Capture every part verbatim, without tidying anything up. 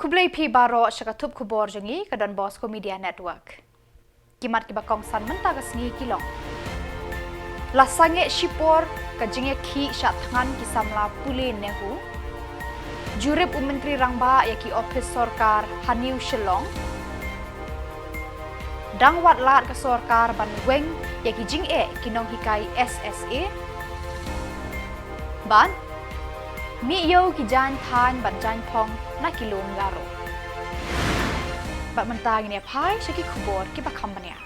Khublei phi baroh sha ka thup khubor jong ngi ka Don Bosco Media Network. Ki mat kiba kongsan mynta ka sngi ki long: La sangeh shipor ka jingïakhih shah thngan ki samla pule NEHU. Jurip u Myntri Rangbah ïa ki ophis sorkar ha New Shillong. Dang wad lad ka sorkar ban weng ïa ki jingeh ki nonghikai S S A. Bad mih ïew ki jaiñ thaiñ bad jaiñ phong na ki lum Garo. Bad mynta ngin ïa phai sha ki khubor kiba kham bniah.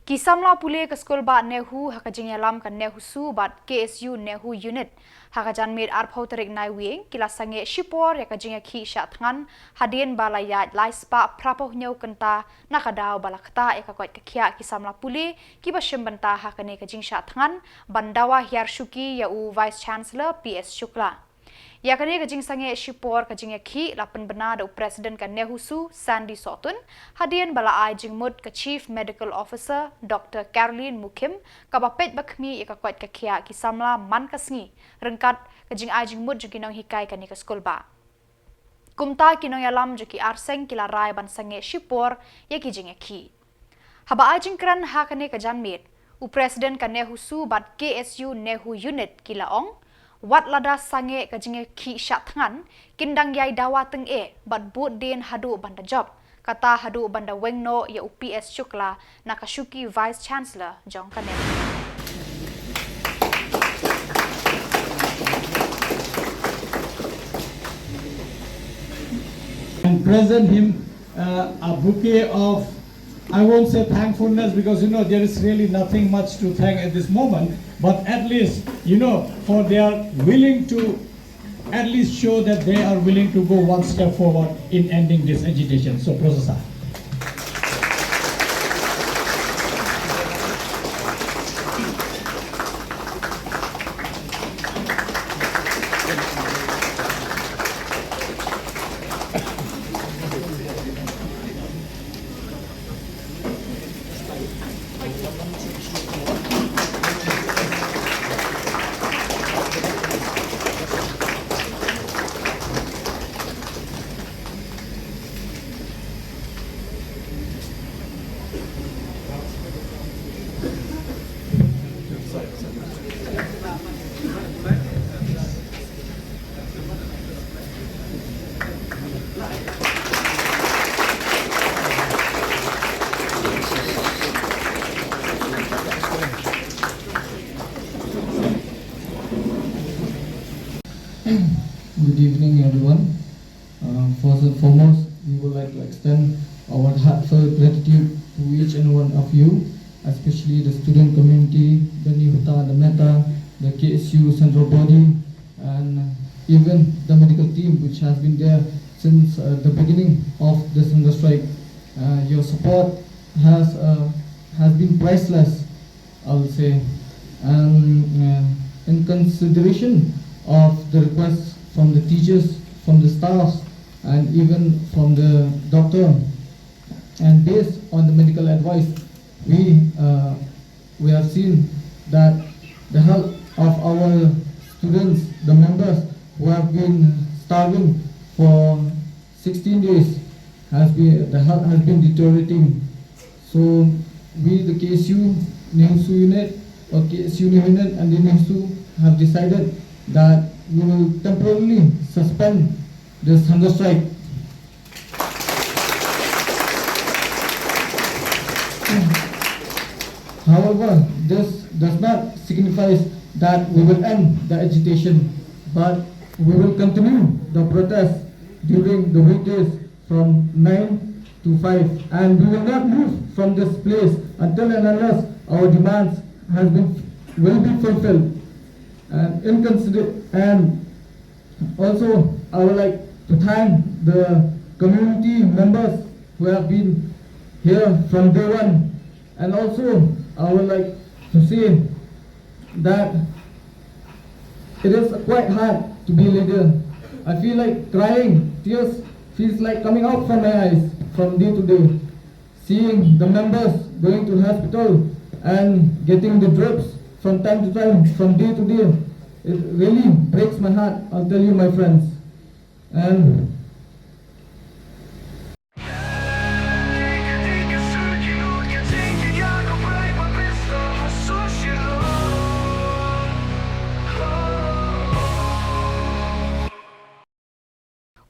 Ki samla pule ka skulbah NEHU ha ka jingïalam ka NEHUSU bad K S U NEHU Unit ha ka janmiet arphew tarik Naiwieng ki la sangeh shipor ïa ka jingïakhih shah thngan hadien ba la ïaid lai spah phraphew hynñiew kynta na ka daw ba la ktah ïa ka koit ka khiah ki samla pule kiba shim bynta ha kane ka jingshah thngan ban dawa hiar shuki ïa u Vice Chancellor P S Shukla. Ïa kane ka jingsangeh shipor ka jingïakhih la pynbna da u President ka NEHUSU Sandy Sohtun hadien ba la ai jingmut ka Chief Medical Officer Doctor Caroline Mukhim kaba peit ba khmih ïa ka koit ka khiah ki samla man ka sngi ryngkat ka jingai jingmut jong ki nonghikai kane ka skulbah. Kumta ki nongïalam jong ki arseng ki la rai ban sangeh shipor ïa ki jingïakhih. Haba ai jingkren ha kane ka janmiet, u President ka NEHUSU bad K S U NEHU Unit ki la ong, wat lada sangeh ka jingïakhih shah thngan, kin dang ïai dawa tyngeh bad bud dien haduh ban da jop, kata haduh ban da weng noh ïa u P S Shukla na ka shuki Vice Chancellor jong ka NEHU. And present him uh, a bouquet of, I won't say thankfulness, because, you know, there is really nothing much to thank at this moment, but at least, you know, for they are willing to at least show that they are willing to go one step forward in ending this agitation. So, Professor. Good evening, everyone. Uh, first and foremost, we would like to extend our heartfelt gratitude to each and one of you, especially the student community, the NEHUTA, the MEHTA, the K S U central body, and even the medical team, which has been there since, uh, the beginning of this hunger strike. Uh, your support has, uh, has been priceless, I will say. And, uh, in consideration of the requests from the teachers, from the staffs, and even from the doctor, and based on the medical advice, we, uh, we have seen that the health of our students, the members who have been starving for sixteen days, has been, the health has been deteriorating. So we, the K S U NEHUSU unit, or K S U NEHU unit and the NEHUSU, have decided that we will temporarily suspend this hunger strike. However, this does not signify that we will end the agitation, but we will continue the protest during the weekdays from nine to five, and we will not move from this place until and unless our demands has been, will be fulfilled. And in consider-, and also, I would like to thank the community members who have been here from day one. And also, I would like to say that it is quite hard to be a leader. I feel like crying. Tears feels like coming out from my eyes from day to day. Seeing the members going to hospital and getting the drips from time to time, from day to day, it really breaks my heart, I'll tell you, my friends. And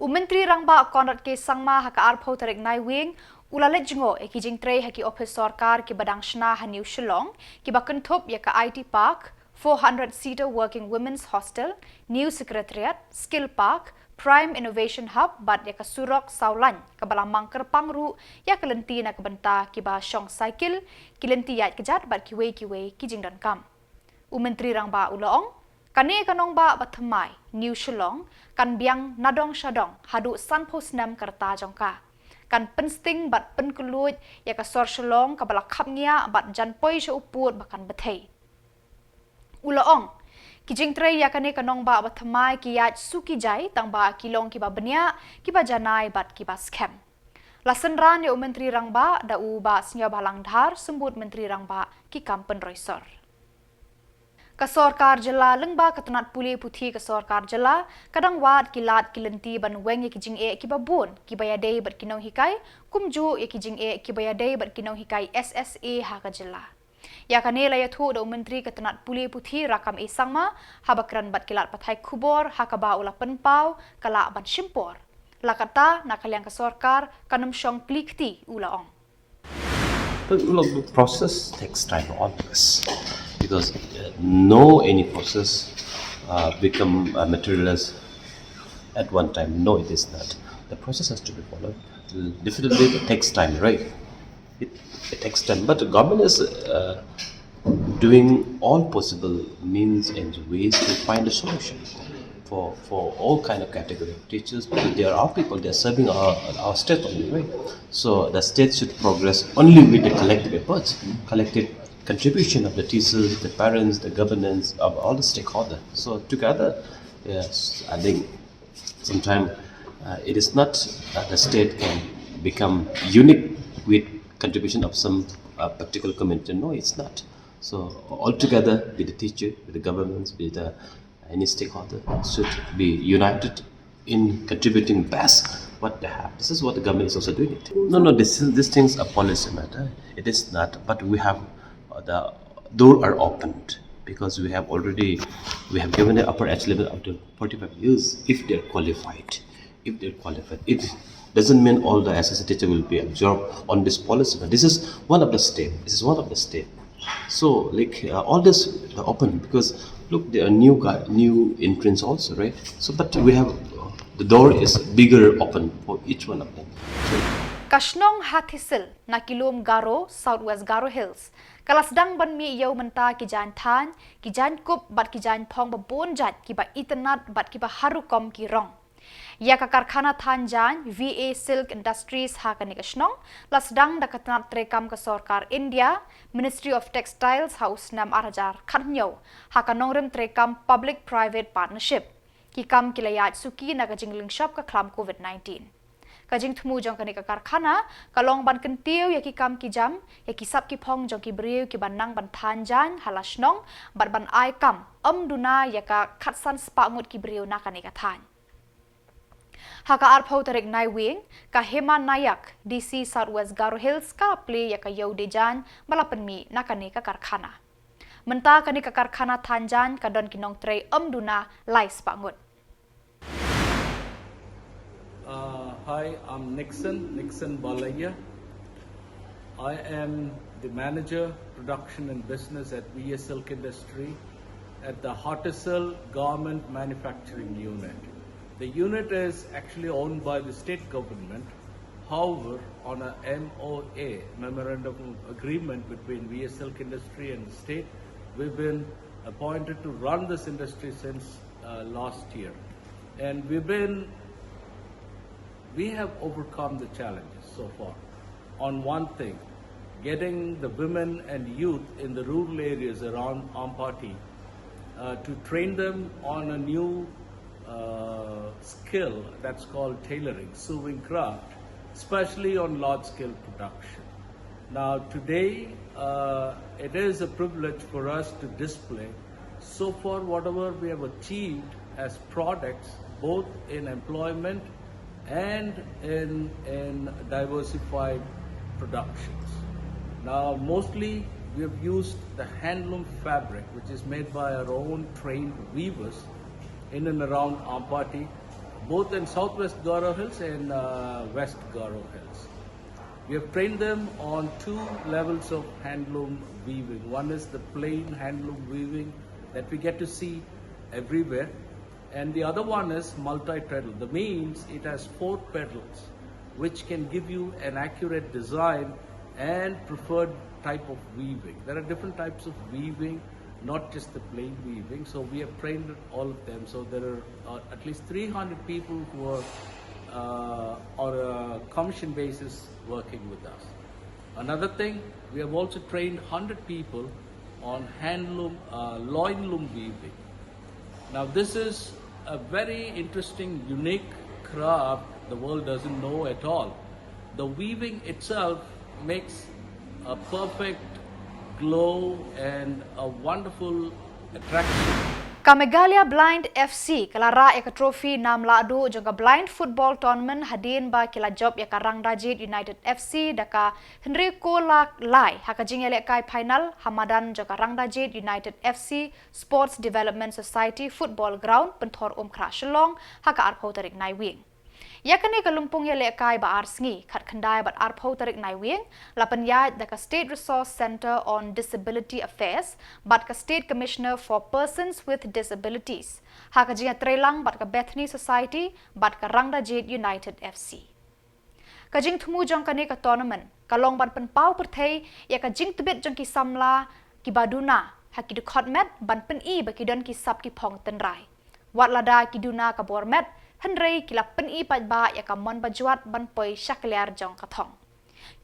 U Myntri Rangbah Conrad K Sangma ha ka arphew tarik Naiwieng u la leit jngoh ïa ki jingtrei ha ki ophis sorkar kiba dang shna ha New Shillong, kiba kynthup ïa ka I T Park, four hundred seater Working Women's Hostel, New Secretariat, Skill Park, Prime Innovation Hub bad ïa ka surok saw lane kaba la mang kyrpang ruh ïa ka lynti na ka bynta kiba shong cycle, ki lynti ïaid kjat bad kiwei kiwei ki jingdonkam. U Myntri Rangbah u la ong, kane ka nongbah bathymmai New Shillong kan biang nadong shadong haduh sanphew snem ka rta jong ka. Kan pynsting bad pynkylluid ïa ka sor Shillong kaba la khapngiah bad jan poi sha u pud ba kan bthei. U la ong, ki jingtrei ïa kane ka nongbah bathymmai ki ïaid suki jai tangba ki long kiba bniah, kiba janai bad kiba skhem. La synran ïa u Myntri Rangbah da u Bah Sniawbhalang Dhar, Symbud Myntri Rangbah ki kam pynroi sor. Ka sorkar jylla lyngba ka tnat pule puthi ka sorkar jylla ka dang wad ki lad ki lynti ban weng ïa ki jingeh kiba bun kiba ïadei bad ki nonghikai, kumjuh ïa ki jingeh kiba ïadei bad ki nonghikai S S A ha ka jylla. Ïa kane la ïathuh da u Myntri ka tnat pule puthi Rakkam A Sangma haba kren bad ki lad pathai khubor ha kaba u la pynpaw ka lah ban shim por. La katta na ka liang ka sorkar kan ym shong kli kti, u la ong. But look, the process takes time, obvious, because uh, no any process uh, become uh, materialize at one time. No, it is not. The process has to be followed. Definitely, it takes time, right? It, it takes time, but the government is uh, doing all possible means and ways to find a solution for, for all kind of category of teachers, because there are people, they are serving our, our state only, right? So the state should progress only with the collective efforts, collective contribution of the teachers, the parents, the governance, of all the stakeholders. So together, yes, I think sometime uh, it is not that the state can become unique with contribution of some uh, particular community. No, it's not. So altogether, with the teacher, with the governments, with the any stakeholder should be united in contributing best what they have. This is what the government is also doing it. No, no, this is, these things are policy matter. It is not, but we have uh, the door are opened because we have already we have given the upper age limit up to forty-five years if they're qualified. If they're qualified, it doesn't mean all the S S A teacher will be absorbed on this policy. But this is one of the step. This is one of the step. So like uh, all this the open because look, there are new guy, new entrants also, right? So but we have uh, the door is bigger open for each one of them. Ka shnong Hathisil na ki lum Garo, South West Garo Hills, ka la sdang ban mih ïew mynta ki jaiñ thaiñ, ki jaiñ kup bad ki jaiñ phong ba bun jait kiba itynnad bad kiba har rukom ki rong. Ïa ka karkhana thaiñ jaiñ V A Silk Industries ha kane ka shnong la sdang da ka tnat treikam ka sorkar India, Ministry of Textiles ha u snem ar hajar khathynñiew ha ka nongrim treikam Public Private Partnership. Ki kam ki la ïaid suki na ka jinglynshop ka khlam covid nineteen. Ka jingthmu jong kane ka karkhana ka long ban kyntiew ïa ki kam ki jam, ïa ki sap ki phong jong ki briew kiba nang ban thaiñ jaiñ ha la shnong bad ban ai kam ym duna ïa ka khatsan spah ngut ki briew na kane ka thaiñ. Ha ka arphew tarik Naiwieng, ka Hema Nayak, D C South West Garo Hills, ka plie ïa ka ïew die jaiñ ba la pynmih na kane ka karkhana. Mynta kane ka karkhana thaiñ jaiñ ka don ki nongtrei ym duna lai spah ngut. Uh, hi, I'm Nixon, Nixon Balaya. I am the manager, production and business at V A Silk Industry at the Hotisel Garment Manufacturing Unit. The unit is actually owned by the state government. However, on a M O A, Memorandum of Agreement between V A Silk Industry and the state, we've been appointed to run this industry since uh, last year. And we've been, we have overcome the challenges so far. On one thing, getting the women and youth in the rural areas around Ampati uh, to train them on a new uh, skill that's called tailoring, sewing craft, especially on large scale production. Now, today, uh, it is a privilege for us to display so far whatever we have achieved as products, both in employment and in, in diversified productions. Now, mostly we have used the handloom fabric, which is made by our own trained weavers in and around Ampati, both in Southwest Garo Hills and uh, West Garo Hills. We have trained them on two levels of handloom weaving. One is the plain handloom weaving that we get to see everywhere, and the other one is multi-pedal. The means it has four pedals, which can give you an accurate design and preferred type of weaving. There are different types of weaving, not just the plain weaving. So we have trained all of them. So there are uh, at least three hundred people who are uh, on a commission basis working with us. Another thing, we have also trained one hundred people on handloom, uh, loin loom weaving. Now, this is a very interesting, unique craft the world doesn't know at all. The weaving itself makes a perfect glow and a wonderful attraction. Ka Meghalaya Blind F C ka la rah ïa ka trophy nam lahduh jong ka Blind Football Tournament hadien ba ki la jop ïa ka Rangdajied United F C da ka hynriew kol la lai ha ka jingïalehkai final ha madan jong ka Rangdajied United F C Sports Development Society Football Ground, Pynthor Umkhrah, Shillong ha ka arphew tarik Naiwieng. Ïa kane ka lympung ïalehkai ba ar sngi, khatkhyndai bad arphew tarik Naiwieng, la pynïaid da ka State Resource Centre on Disability Affairs bad ka State Commissioner for Persons with Disabilities ha ka jingïatreilang bad ka Bethany Society bad ka Rangdajied United F C. Ka jingthmu jong kane ka tournament ka long ban pynpaw pyrthei ïa ka jingtbit jong ki samla kiba duna ha ki dkhot met ban pyni ba ki don ki sap ki phong tynrai. Wat lada ki duna ka bor met, hynrei ki la pyni paidbah ïa ka mon bajwat ban poi sha kliar jong ka thong.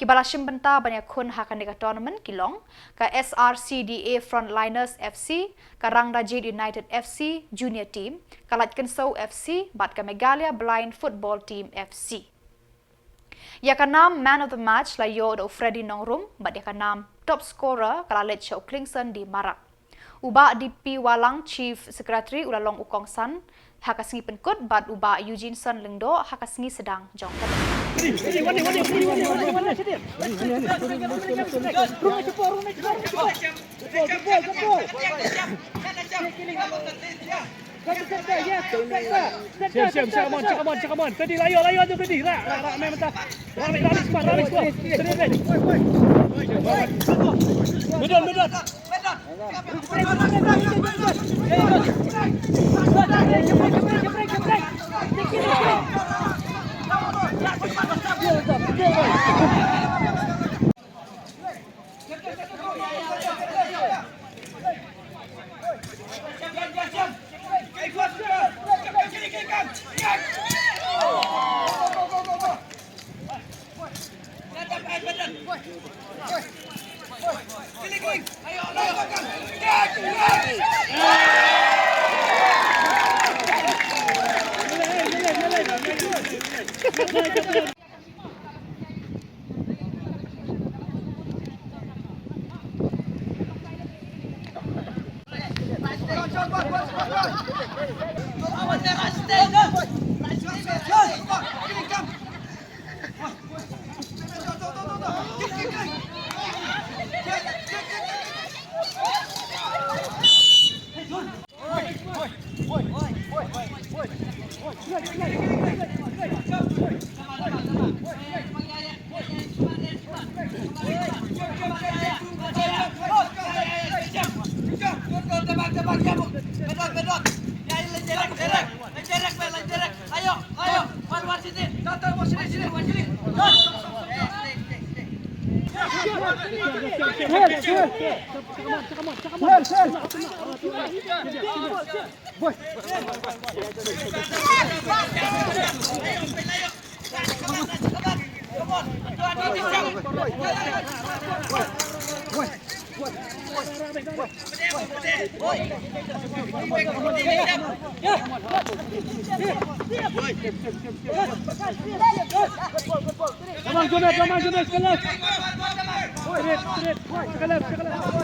Kiba la shim bynta ban ïakhun ha kane ka tournament ki long ka S R C D A Frontliners F C, ka Rangdajied United F C Junior Team, ka Laitkynsew F C bad ka Meghalaya Blind Football Team F C. Ïa ka nam Man of the Match la ïoh da u Freddy Nongrum bad ïa ka nam Top Scorer ka la leit sha u Klingson D Marak. U Bah D P Walang, Chief Secretary, u la long u kongsan ha ka sngi pynkut bad u Bah Eugene Son Lyngdoh ha ka sngi sdang jong ka. Shem, shem, shem, come on, come on, come on. Tadi layo, layo tu tadi. Rak, rak, rak, main mentah. Rak, rak, rak, squad, rak, squad. Tadi, tadi. Middle, middle. Come on, go back, come on, go back, go left. Straight, straight. Go left, go left.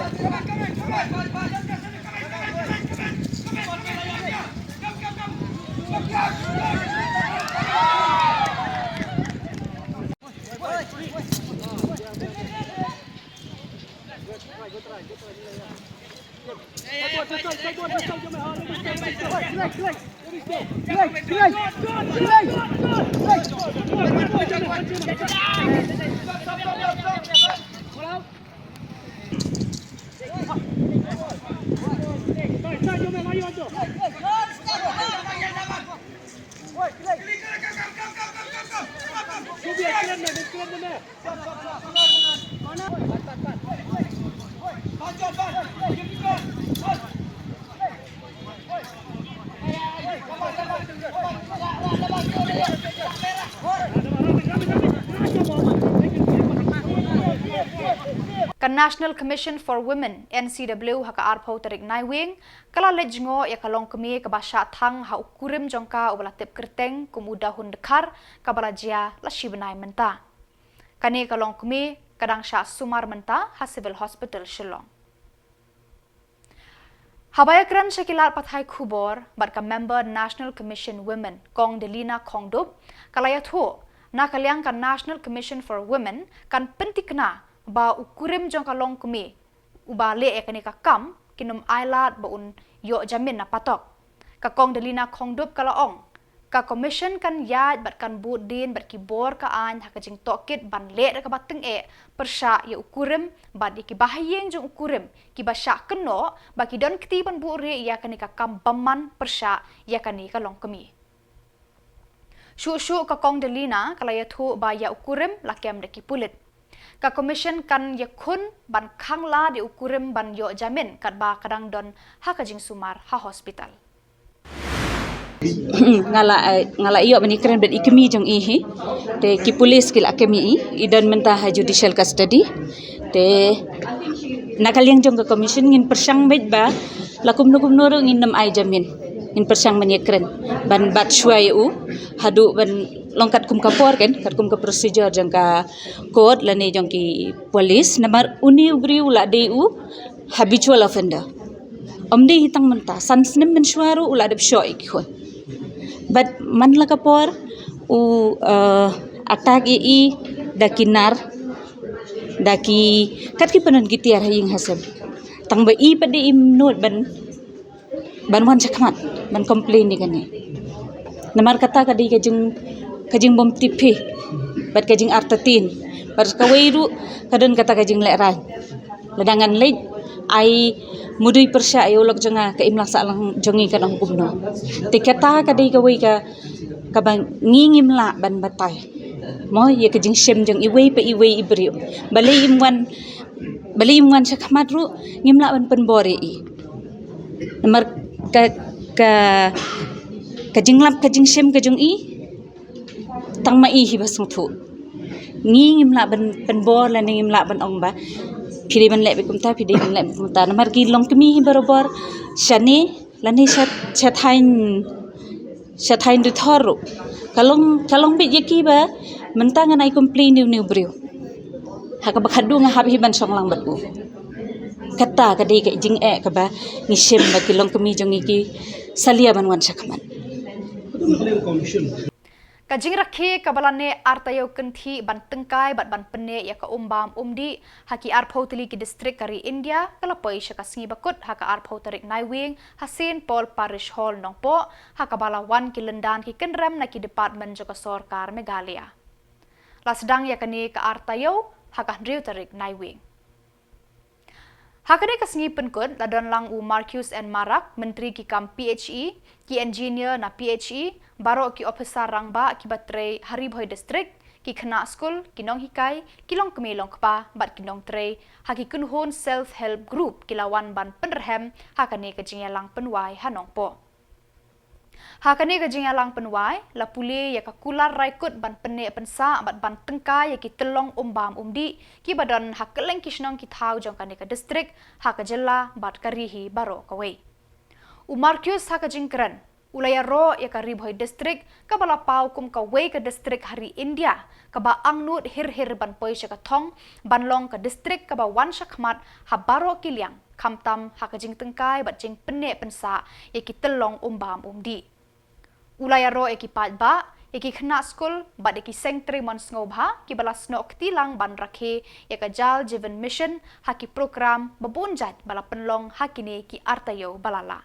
Ka National Commission for Women, N C W, ha ka arphew tarik Naiwieng, ka la leit jngoh ïa ka longkmie kaba shah thang ha u kurim jong ka uba la tip kyrteng kum u Dahun Dkhar, kaba la jia la shi bnai mynta. Kane ka longkmie ka dang shah sumar mynta ha Civil Hospital Shillong. Haba ïakren sha ki lad pathai khubor bad ka member National Commission Women, Kong Delina Khongdup, ka la ïathuh, na ka liang ka National Commission for Women kan pyntikna ba u kurim jong ka longkmie uba leh ïa kane ka kam, kin ym ailad ba un ïoh jamin na patok. Ka Kong Delina Khongdup ka la ong, ka Commission kan ïaid bad kan bud dien bad ki bor ka aiñ ha ka jingtohkit ban leh da kaba tyngeh pyrshah ïa u kurim bad ïa ki bahaïing jong u kurim kiba shah kynnoh ba ki don kti ban buhrieh ïa kane ka kam bymman pyrshah ïa kane ka longkmie. Shuh shuh ka Kong Delina ka la ïathuh ba ïa u kurim la kem da ki pulit. Ka Commission kan ïakhun ban khanglad ïa u kurim ban ïoh jamin katba ka dang don ha ka jingsumar ha hospital. Nga la, eh, nga la ïoh ban ïakren bad i kmie jong i hi. Te ki pulit ki la kem ïa i, i don mynta ha judicial custody. Te na ka liang jong ka Commission ngin pyrshang beit ba la kumno kumno ruh ngin ym ai jamin. Ngin pyrshang ban ïakren ban bat shuwa ïa u haduh ban long katkum ka por kan, katkum ka procedure jong ka court lane jong ki pulit. Namar une u briew u la dei u habitual offender. Ym dei hi tang mynta, san snem mynshuwa ruh u la dep shoh ïa ki khun. Bad man la ka por u, eh, attack ïa i da ki nar, da ki, kat ki panon ki tiar ha ïing ha sem. Tang ba i pat dei im nud ban, ban wan shakhmat ban complain ïa kane. Namar kata ka dei ka jing, ka jingbymtip hi bad ka jingartatien. Bad kawei ruh ka don kata ka jinglehrain. Lada ngan leit ai mudui pyrshah ïa u lok jong nga, ka imlang sahlang jong ngi kan ong kumno. Te kata ka dei kawei ka, kaba ngi ngim lah ban batai mo ïa ka jingshem jong iwei pa iwei i briew. Balei im wan, balei im wan shakhmat ruh ngim lah ban pynbor ïa i. Namar ka, ka, ka jinglap ka jingshem ka jong i tang ma i hi ba sngewthuh. Ngi ngim lah ban pynbor lane ngim lah ban ong ba phi dei ban leh beit kumta, phi dei ban leh beit kumta. Namar ki longkmie hi barabor shane lane sha, sha thaiñ, sha thaiñ Ri Thor ruh ka long, ka long beit ïa ki ba mynta ngan ai complain ïa une u briew, ha kaba khadduh nga hap hi ban shong lang bad u. Kata ka dei ka jingeh kaba ngi shem ba ki longkmie jong ngi ki salia ban wan shakhmat. Ka jingrakhe kaba la neh ar taïew kynthih ban tyngkai bad ban pynneh ïa ka um bam um dih ha ki arphew tylli ki distrik ka ri India ka la poi sha ka sngi bakut ha ka arphew tarik Naiwieng ha Saint Paul Parish Hall Nongpoh, ha kaba la wan ki lyndan ki kynrem na ki department jong ka sorkar Meghalaya. La sdang ïa kane ka ar taïew ha ka hynriew tarik Naiwieng. Ha kane ka sngi pynkut la don lang u Marcuise N Marak, Myntri ki kam P H E, ki engineer na P H E, baroh ki ophisar rangbah kiba trei ha Ri Bhoi District, ki khynnah skul, ki nonghikai, ki longkmie longkpa bad ki nongtrei ha ki kynhun self help group ki la wan ban pynrhem ha kane ka jingïalang pynwai ha Nongpoh. Ha kane ka jingïalang pynwai la pule ïa ka kular raikut ban pynneh pynsah bad ban tyngkai ïa ki tyllong um bam um dih kiba don ha kylleng ki shnong ki thaw jong kane ka distrik ha ka jylla bad ka ri hi baroh kawei. U Marcuise ha ka jingkren u la ïaroh ïa ka Ri Bhoi District kaba la paw kum kawei ka distrik ha ri India kaba angnud hir hir ban poi sha ka thong ban long ka distrik kaba wan shakhmat ha baroh ki liang, khamtam ha ka jingtyngkai bad jingpynneh pynsah ïa ki tyllong um bam um dih. U la ïaroh ïa ki paidbah, ïa ki khynnah skul bad ïa ki seng trei mon sngewbha kiba la snoh kti lang ban rakhe ïa ka Jal Jeevan Mission ha ki prokram ba bun jait ba la pynlong ha kine ki ar taïew ba la lah.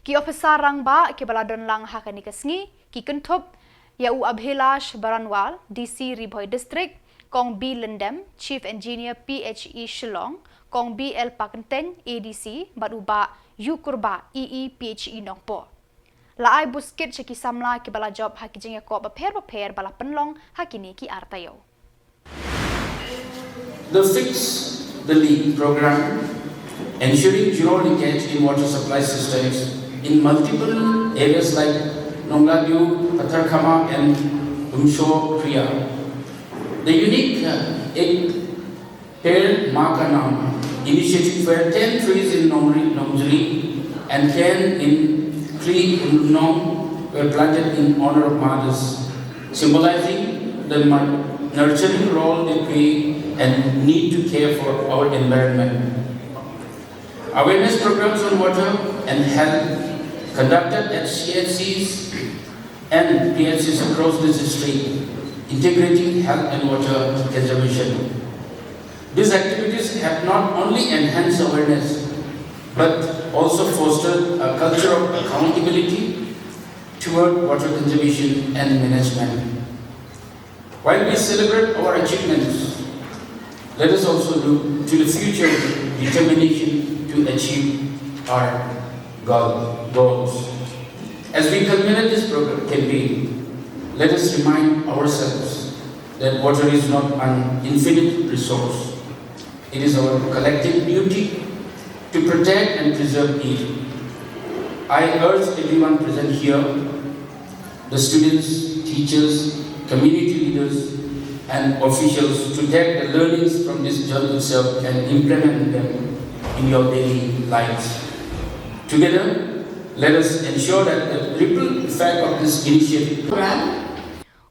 Ki ophisar rangbah kiba la don lang ha kane ka sngi ki kynthup ïa u Abhilash Baranwal, D C Ri Bhoi District, Kong B Lyndem, Chief Engineer P H E Shillong, Kong B L Pakenteng, A D C, bad u Bah U Kurbah, E E P H E Nongpoh. La ai buskit sha ki samla kiba la jop ha ki jingïakob bapher bapher ba la pynlong ha kine ki ar taïew. The Fix the Leak program, ensuring zero leakage in water supply systems in multiple areas like Nongladiu, Patharkhama and Umsho Kriya. The unique uh, Ek Ped Maa Ka Naam initiative, where ten trees in Nongri, Nongjri and ten in Kri Nong were planted in honor of mothers, symbolizing the nurturing role they play and need to care for our environment. Awareness programs on water and health conducted at C H Cs and P H Cs across the district, integrating health and water conservation. These activities have not only enhanced awareness but also fostered a culture of accountability toward water conservation and management. While we celebrate our achievements, let us also look to the future with determination to achieve our goal, goals. As we culminate this program campaign, let us remind ourselves that water is not an infinite resource. It is our collective duty to protect and preserve it. I urge everyone present here, the students, teachers, community leaders, and officials to take the learnings from this Jal Utsav and implement them in your daily lives. Together, let us ensure that the ripple effect of this initiative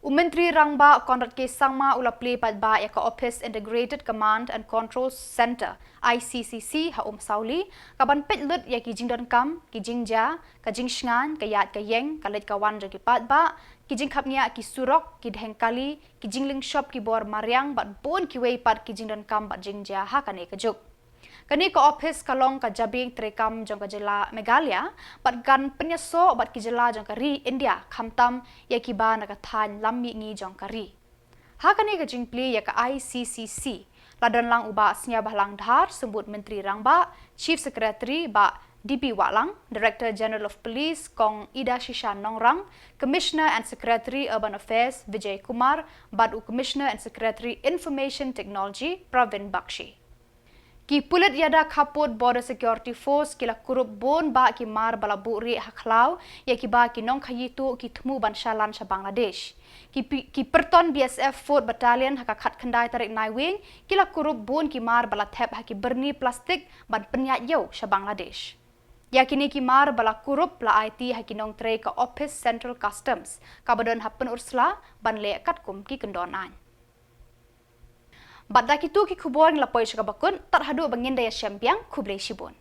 U Myntri Rangbah Conrad K Sangma u la plie paidbah ïa ka Office Integrated Command and Control Centre, I C C C, ha Umsawli, ka ban peit lut ïa ki jingdonkam, ki jingjia, ka jingshngaiñ, ka ïaid ka ïeng, ka leit ka wan jong ki paidbah, ki jingkhapngiah ki surok, ki dheng kali, ki jinglingshop ki bor mariang bad bun kiwei pat ki jingdonkam bad jingjia ha kane ka juk. Kane ka ophis ka long ka jabieng treikam jong ka jylla Meghalaya bad kan pynïasoh bad ki jylla jong ka ri India khamtam ïa kiba na ka thaiñ lam mihngi jong ka ri. Ha kane ka jingplie ïa ka I C C C la don lang u Bah Sniawbhalang Dhar, Symbud Myntri Rangbah, Chief Secretary Bah D P Wahlang, Director General of Police Kong Idashisha Nongrang, Commissioner and Secretary Urban Affairs Vijay Kumar bad u Commissioner and Secretary Information Technology Pravin Bakshi. Ki pulit ïada khappud Border Security Force ki la kurup bun bah ki mar ba la buhrieh ha khlaw ïa kiba ki nongkhaïi tuh ki thmu ban shalan sha Bangladesh. Ki, ki pyrton B S F Fourth Battalion ha ka khatkhyndai tarik Naiwieng ki la kurup bun ki mar ba la thep ha ki byrni plastik ban pynïaid ïew sha Bangladesh. Ïa kine ki mar ba la kurup la aiti ha ki nongtrei ka Office Central Customs kaba don ha Pynursla ban leh katkum ki kyndon aiñ. Bad da kitu ki khubor ngi la poi sha kaba kut, tad haduh ba ngin da ïashem biang, khublei shibun.